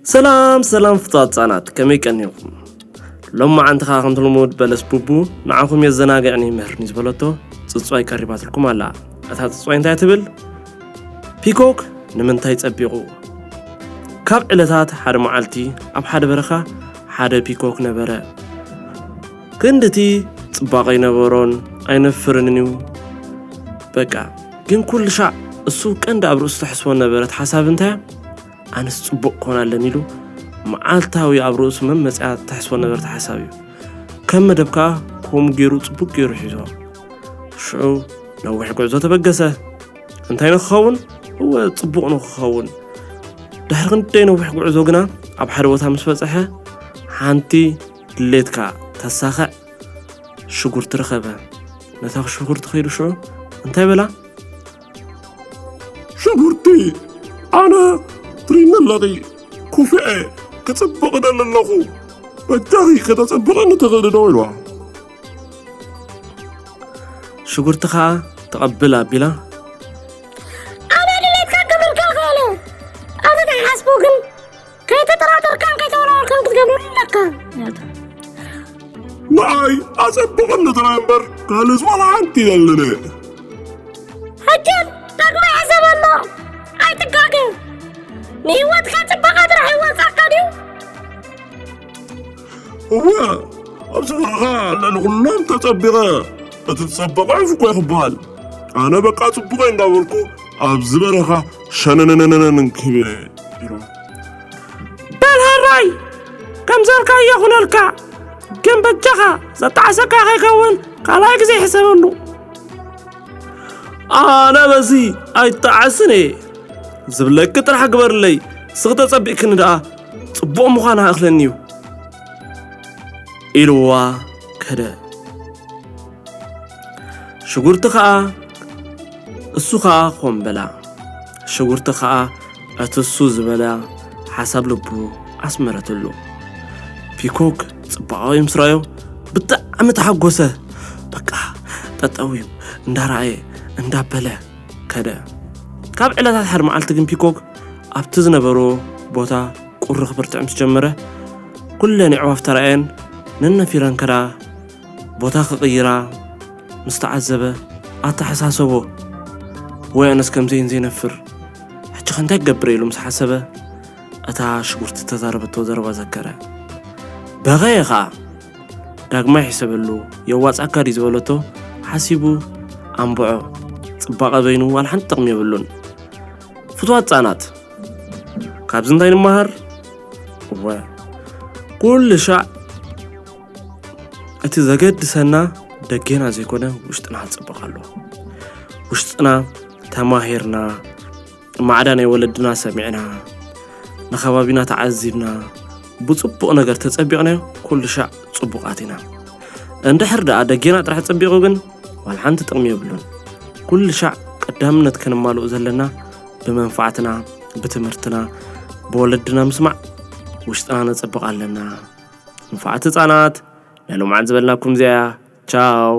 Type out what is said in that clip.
ሰላም ሰላም ፍጡራት ህጻናት፣ ከመይ ቀኒኹም? ሎማዓንቲ ኸኣ ከምቲ ልሙድ በለስ ቡቡ ንዓኹም የዘናግዕኒ ይምህርኒ ዝበለቶ ጽጽዋይ ቀሪባትልኩም ኣላ። እታ ጽጽዋይ እንታይ ትብል? ፒኮክ ንምንታይ ጸቢቑ? ካብ ዕለታት ሓደ መዓልቲ ኣብ ሓደ በረኻ ሓደ ፒኮክ ነበረ። ክንድቲ ጽባቐ ኣይነበሮን ኣይነፍርንን እዩ። በቃ ግን ኩሉ ሻዕ እሱ ቀንዲ ኣብ ርእሱ ተሕስቦ ነበረት ሓሳብ እንታይ? ኣነስ ጽቡቕ ክኾን ኣለኒ ኢሉ መዓልታዊ ኣብ ርእሱ መመጽያ ተሕስቦ ነበርት ሓሳብ እዩ። ከም መደብ ከኣ ከምኡ ገይሩ ጽቡቕ ገይሩ ሒዞ። ሽዑ ነዊሕ ጉዕዞ ተበገሰ። እንታይ ንክኸውን? እወ ጽቡቕ ንክኸውን። ድሕሪ ክንደይ ነዊሕ ጉዕዞ ግና ኣብ ሓደ ቦታ ምስ በጽሐ ሓንቲ ድሌትካ ተሳኽዕ ሽጉርቲ ረኸበ። ነታ ሽጉርቲ ከይዱ ሽዑ እንታይ በላ? ሽጉርቲ፣ ኣነ ትሪኒ ኣለኺ፣ ኩፍኤ ክጽብቕ እደሊ ኣለኹ፣ በጃኺ ከተጸብቐኒ ትኽእሊ ዶ? ኢልዋ። ሽጉርቲ ኸኣ ተቐብል ኣቢላ፣ ኣነ ድሌትካ ክገብረልካ እኽእል እየ። ኣብ ዘይትሓስቦ ግን ከይተጠራጠርካን ከይተወላወልካን ክትገብሮ ኣለካ። ንዓይ ኣጸብቐኒ ጥራይ እምበር ካልእ ዋላ ሓንቲ የለነ። ሕጂ ዳግማይ ሕሰበሉ፣ ኣይትጋገ። ንህይወትካ ጽባቐ ጥራሕ ይወጻካ ድዩ? እወ፣ ኣብዚ በረኻ ልዕሊ ኩሎም ተጸቢቐ፣ እቲ ዝጸበቐ ዕፉ እኮ እዩ ክበሃል። ኣነ በቃ ጽቡቐ እንዳበልኩ ኣብዚ በረኻ ሸነነነነን ክብል እየ ኢሉ። በል ሕራይ፣ ከም ዘልካዮ ይኹነልካ፣ ግን በጃኻ ዘጣዓሰካ ከይከውን ካልኣይ ግዜ ሕሰበሉ። ኣነ በዚ ኣይጣዓስን እየ፣ ዝብለኪ ጥራሕ ግበርለይ፣ ንስኺ ተጸቢቕክኒ ደኣ ጽቡቕ ምዃና እኽለኒ እዩ ኢልዋ ከደ። ሽጉርቲ ኸኣ፣ እሱ ኸኣ ኾም በላ። ሽጉርቲ ኸኣ እቲ እሱ ዝበላ ሓሳብ ልቡ ኣስመረትሉ። ፒኮክ ጽባቐኡ ምስ ረኣዮ ብጣዕሚ ተሓጎሰ። በቃ ጠጠው እዩ እንዳረኣየ እንዳበለ ከደ። ካብ ዕለታት ሓደ መዓልቲ ግን ፒኮክ ኣብቲ ዝነበሮ ቦታ ቁሪ ክብርትዕ ምስ ጀመረ ኩለን ኣዕዋፍ ተራእየን ነነፊረን ከዳ ቦታ ክቕይራ ምስ ተዓዘበ ኣተሓሳሰቦ፣ ወይ ኣነስ ከምዘይን ዘይነፍር፣ ሕጂ ኸ እንታይ ክገብር ኢሉ ምስ ሓሰበ እታ ሽጉርቲ ተዛረበቶ ዘረባ ዘከረ። በኸየ ኸኣ ዳግማይ ሕሰበሉ፣ የዋጻካ ድዩ ዝበለቶ ሓሲቡ ኣንብዖ። ጽባቐ በይኑ ዋላ ሓንቲ ጥቕሚ የብሉን። ፍትዋት ህጻናት፣ ካብዚ እንታይ ንመሃር? እወ፣ ኩሉ ሻዕ እቲ ዘገድሰና ደጌና ዘይኮነ ውሽጥና ክጽብቕ ኣለዎ። ውሽጥና ተማሂርና፣ ማዕዳ ናይ ወለድና ሰሚዕና፣ ንኸባቢና ተዓዚብና፣ ብጽቡቕ ነገር ተጸቢቕናዮ ኩሉ ሻዕ ጽቡቓት ኢና። እንድሕር ደኣ ደጌና ጥራሕ ጸቢቑ ግን ዋላ ሓንቲ ጥቕሚ የብሉን። ኩሉ ሻዕ ቀዳምነት ከነማልኦ ዘለና ብመንፋዕትና፣ ብትምህርትና፣ ብወለድና ምስማዕ ውሽጥና ነጸብቕ ኣለና። ንፉዓት ህጻናት፣ ናይ ሎምዓንቲ ዝበልናኩም እዚኣ እያ። ቻው።